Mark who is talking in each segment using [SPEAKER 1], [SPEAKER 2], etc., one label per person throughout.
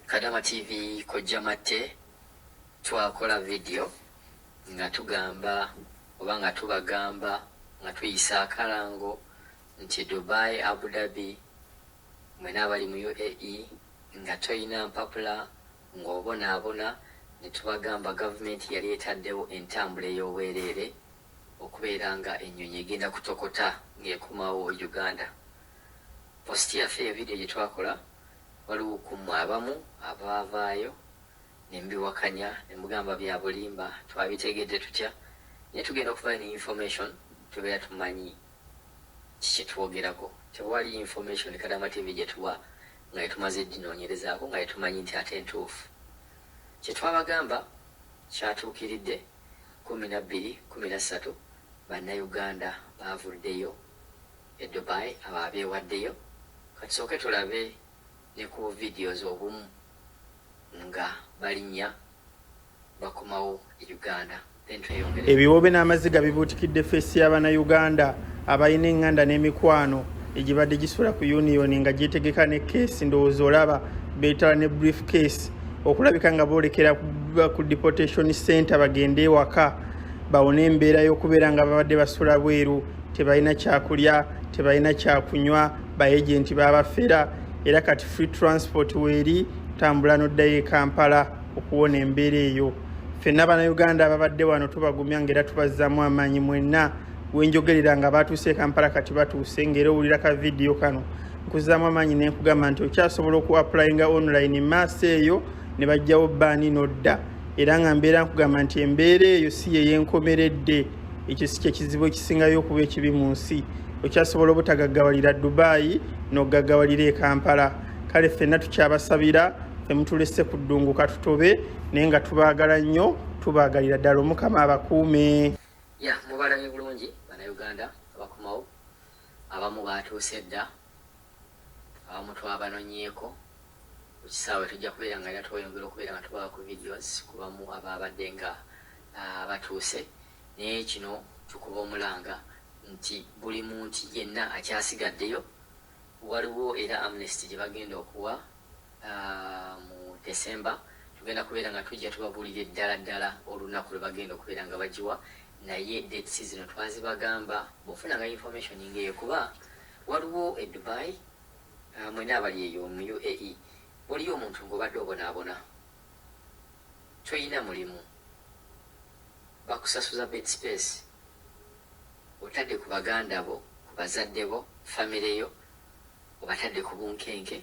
[SPEAKER 1] Kadama TV Kojja Matte twakola video nga tugamba oba nga tubagamba nga tuyisa akalango nti Dubai, Abu Dhabi mwena abali mu UAE nga toyina mpapula ng'obonaabona ne tubagamba gavumenti yali etaddewo entambula ey'obwereere okubeera nga ennyonyi egenda kutokota ng'ekomawo Uganda. Post yaffe eyo video gye twakola waliwo ku mmwe abamu abaavaayo ne mubiwakanya ne mugamba bya bulimba twabitegedde tutya naye tugenda okuvayo ne information tubeera tumanyi ki kye twogerako. Tewali information Kadama TV gye tuwa nga tetumaze ginoonyerezaako nga tetumanyi nti ate ntuufu. Kye twabagamba kyatuukiridde 12:13 Bannayuganda baavuddeyo e Dubai abo abeewaddeyo. Katusooke tulabe ne ku bu videos obumu nga balinnya bakomawo e Uganda then tweyongereyo.
[SPEAKER 2] Ebiwoobe n'amaziga bibuutikidde ffeesi ya Bannayuganda abalina enganda n'emikwano egibadde gisula ku yuniyoni nga gyetegeka ne keesi ndowooza olaba beetala ne brief case okulabika nga boolekera ku deportation center bagende ewaka bawone embeera y'okubeera nga babadde basula bweru tebalina kyakulya tebalina kyakunywa baagenti babafera era kati free transport weeri tambula n'oddayo e Kampala okuwona embeera eyo. Ffenna Bannayuganda ababadde wano tubagumya ng'era tubazzaamu amaanyi mwenna wenjogerera nga batuuse e Kampala kati batuuse ng'era owulira ka vidiyo kano nkuzaamu amaanyi ne nkugamba nti okyasobola oku applyinga online maaso eyo ne bajjawo baani n'odda era nga mbeera nkugamba nti embeera eyo si yeyenkomeredde ekyo si kyekizibu ekisingayo okuba ekibi mu nsi okyasobola obutagaggawalira Dubai n'ogaggawalira e Kampala kale ffenna tukyabasabira temutulese ku ddungu katutobe naye nga tubaagala nnyo tubaagalira ddala omukama abakuume.
[SPEAKER 1] Ya mubalabye bulungi banauganda abakomawo abamu batuuse dda abamu twabanonyeeko ku kisaawe tujja kubeera nga era tweyongera okubeera nga tubawa ku videos kubamu ababadde nga batuuse naye kino tukuba omulanga nti buli muntu yenna akyasigaddeyo waliwo era amnesty gye bagenda okuwa mu December tugenda kubeera nga tujja tubabuulire ddala ddala olunaku lwe bagenda okubeera nga bagiwa naye dates zino twazibagamba bw'ofunanga information ng'eyo kuba waliwo e Dubai mwena abali eyo mu UAE waliyo omuntu ng'obadde obonaabona toyina mulimu bakusasuza bed space otadde ku baganda bo ku bazadde bo famire yo obatadde ku bunkenke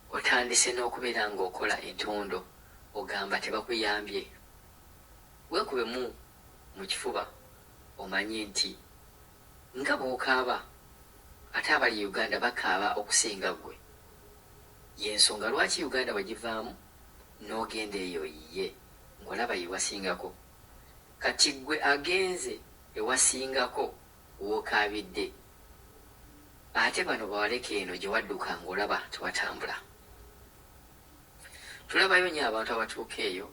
[SPEAKER 1] otandise n'okubeera ng'okola entondo ogamba tebakuyambye weekubemu mu kifuba omanye nti nga bw'okaaba ate abali e Uganda bakaaba okusinga ggwe y'ensonga lwaki Uganda wagivaamu n'ogenda eyo ye ng'olaba ye wasingako kati ggwe agenze ewasingako w'okaabidde ate bano bawaleka eno gye wadduka ng'olaba tewatambula. Tulabayo nnyo abantu abatuuka eyo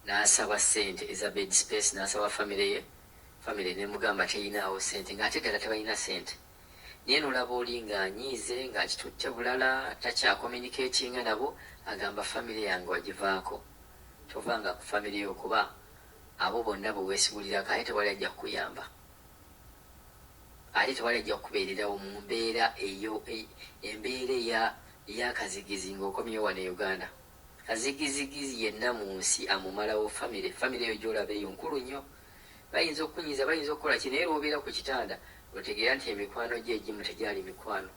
[SPEAKER 1] n'asaba ssente eza bed space n'asaba famire ye, famire n'emugamba teyinaawo ssente ng'ate ddala tebalina ssente naye n'olaba oli ng'anyiize ng'akitutte bulala takyakominikeetinga nabo agamba famire yange wagivaako. Tovanga ku famire yo kuba abo bonna be weesigulirako ate tewali ajja kukuyamba. Ate tewali ajja kukubeererawo mu mbeera eyo embeera eya ey'akazigizi ng'okomyewo wano e Uganda. Kazigizigizi yenna mu nsi amumalawo famire. Famire eyo gy'olaba eyo nkulu nnyo. Bayinza okukunyiiza, bayinza okukola ki naye lw'obeera ku kitanda lw'otegeera nti emikwano gyo egimu tegyali mikwano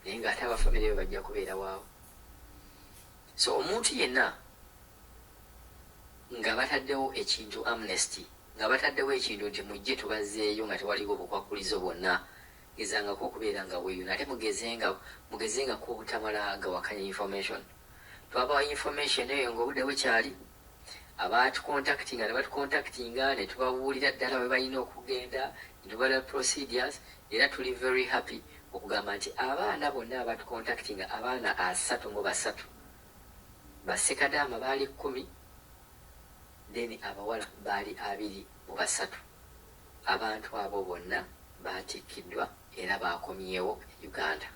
[SPEAKER 1] naye ng'ate aba famire yo bajja kubeerawo awo. So omuntu yenna nga bataddewo ekintu amnesty nga bataddewo ekintu nti mujje tubazzeeyo nga tewaliwo bukwakkulizo bwonna, gezangako okubeera nga weeyuna ate mugezenga mugezengako obutamala gawakanya information. Twabawa information eyo ng'obudde bukyali, abaatucontactinga ne batucontactinga ne tubabuulira ddala we balina okugenda ne tubala procedures era tuli very happy okugamba nti abaana bonna abatucontactinga abaana 33 Bassekadaama baali 10 then abawala baali 23. Abantu abo bonna baatikkiddwa era baakomyewo e Uganda.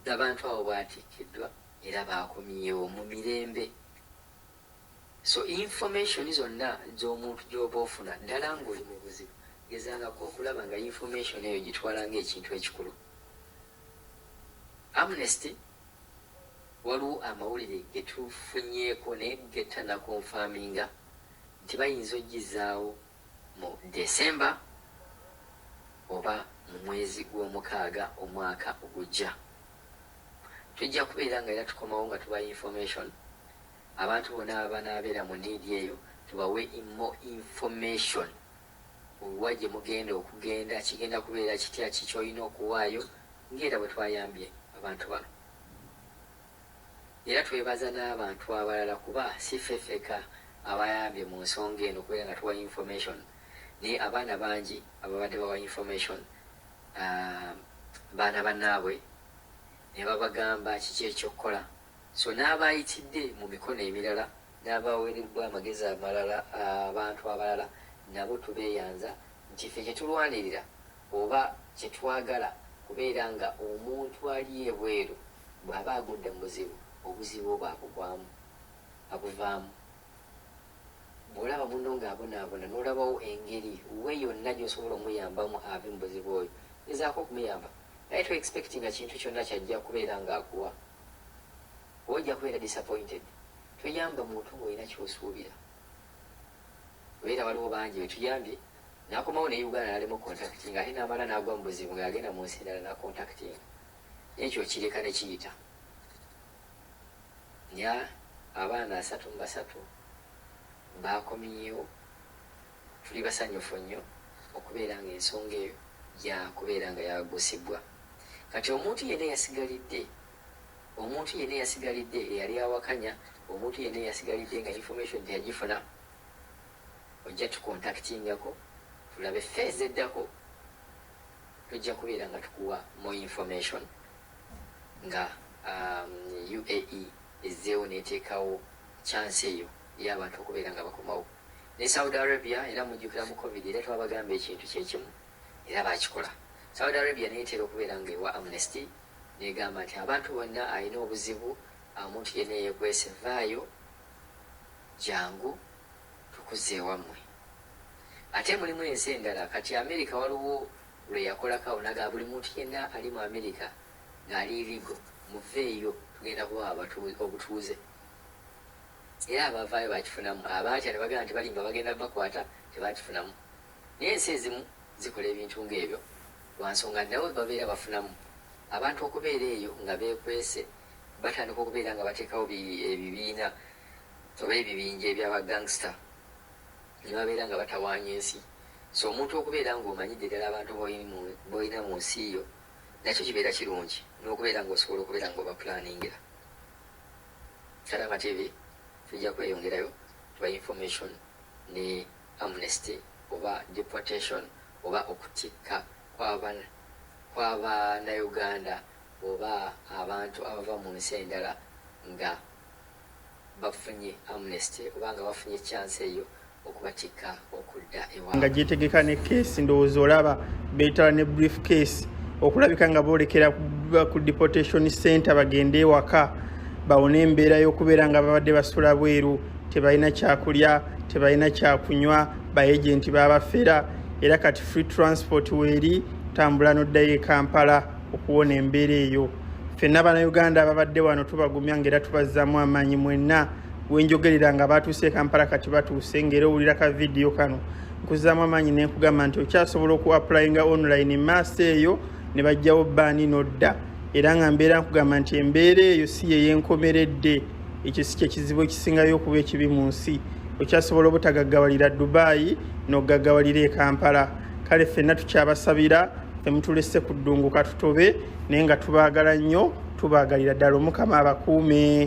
[SPEAKER 1] Abantu abo baatikkiddwa era baakomyewo mu mirembe. So information zonna z'omuntu gy'oba ofuna ddala ng'oli mu buzibu, gezangako okulaba nga information eyo gitwala ng'ekintu ekikulu. Amnesty, waliwo amawulire ge tufunyeeko naye getannaconfirminga nti bayinza ogizaawo mu December oba mu mwezi gw'omukaaga omwaka ogujja. Tujja kubeera nga era tukomawo nga tuba information. Abantu bonna abanaabeera mu need eyo tubawe more information, wa gye mugenda okugenda, kigenda kubeera kitya, kikyolina okuwaayo, ngaera bwe twayambye abantu bano. Era twebaza n'abantu abalala, kuba si ffeffeka abayambye mu nsonga eno okubeera nga tuwa information, naye abaana bangi ababadde bawa information baana bannaabwe ne babagamba kiki ekyokukola. So n'abayitidde mu mikono emirala n'abaweereddwa amagezi amalala, abantu abalala nabo tubeeyanza nti ffe kyetulwanirira oba kyetwagala kubeera nga omuntu ali ebweru bw'aba agudde mu buzibu, obuzibu obwo abugwamu, abuvaamu. Bw'olaba munno ng'abonaabona n'olabawo engeri we yonna gy'osobola omuyambamu ave mu buzibu oyo, gezaako okumuyamba, naye to expectinga kintu kyonna kyajja kubeera ng'akuwa, oba ojja kubeera disappointed. Toyamba muntu ng'olina ky'osuubira. Obeera waliwo bangi betuyambye n'akomawo ne Uganda n'alema okucontactinga, ate n'amala n'agwa mu buzibu ng'agenda mu nsi endala n'acontactinga, ekyo kireka ne kiyita. Nya abaana 33 bakomyewo. Tuli basanyufu nnyo okubeera nga ensonga eyo yakubeera nga yagusibwa. Kati omuntu yenna yasigalidde, omuntu yenna eyasigalidde eyali awakanya, omuntu yenna eyasigalidde nga information teyagifuna, ojja tucontactingako tulabe phase eddako. Tujja kubeera nga tukuwa more information nga UAE ezzeewo neteekawo chance eyo ey'abantu okubeera nga bakomawo. Ne Saudi Arabia era mujjukira mu COVID era twabagamba ekintu kyekimu, era bakikola. Saudi Arabia neyetera okubeera nga ewa amnesty, negamba nti abantu bonna alina obuzibu, omuntu yenna eyekwese, vaayo jangu tukuzza ewammwe. Ate mulimu ensi endala. Kati America waliwo lwe yakolako naga buli muntu yenna ali mu America ng'ali illegal, muveeyo, tugenda kubawa obutuuze. Era abavaayo bakifunamu, abaatya ne bagamba nti balimba bagenda bakwata tebakifunamu. Naye ensi ezimu zikola ebintu ng'ebyo lwansonga nabo babeera bafunamu. Abantu okubeera eyo nga beekwese batandika okubeera nga bateekawo ebibiina oba ebibinja ebyabagangster ne babeera nga batawaanya ensi. So omuntu okubeera ng'omanyidde ddala abantu b'olina mu nsi yo nakyo kibeera kirungi, n'okubeera ng'osobola okubeera ng'obaplanningira. Kalama TV tujja kweyongerayo tuba information ne amnesty oba deportation oba okutikka kw'abannayuganda oba abantu abava mu nsi endala nga bafunye amnesty oba nga bafunye chance eyo okubatikka okudda ewa.
[SPEAKER 2] Nga gyetegeka ne case, ndowooza olaba beetala ne brief case okulabika nga boolekera ku deportation center, bagende ewaka bawone embeera y'okubeera nga babadde basula bweru, tebalina kyakulya, tebalina kyakunywa, baagenti babafera. Era kati free transport weeri, tambula n'oddayo e Kampala okuwona embeera eyo. Ffenna Bannayuganda ababadde wano tubagumya ngaera tubazzaamu amaanyi. Mwenna wenjogerera nga batuuse e Kampala, kati batuuse ngaera owulira ka vidiyo kano, nkuzaamu amaanyi nenkugamba nti okyasobola oku applyinga online maaso eyo ne bajjawo ban nodda. Era nga mbeera nkugamba nti embeera eyo si yeyenkomeredde, ekyo si kyekizibu ekisingayo okuba ekibi mu nsi. Okyasobola obutagaggawalira Dubayi n'ogaggawalira e Kampala. Kale ffenna tukyabasabira, temutulese ku ddungu katutobe, naye nga tubaagala nnyo, tubaagalira ddala. Omukama abakuume.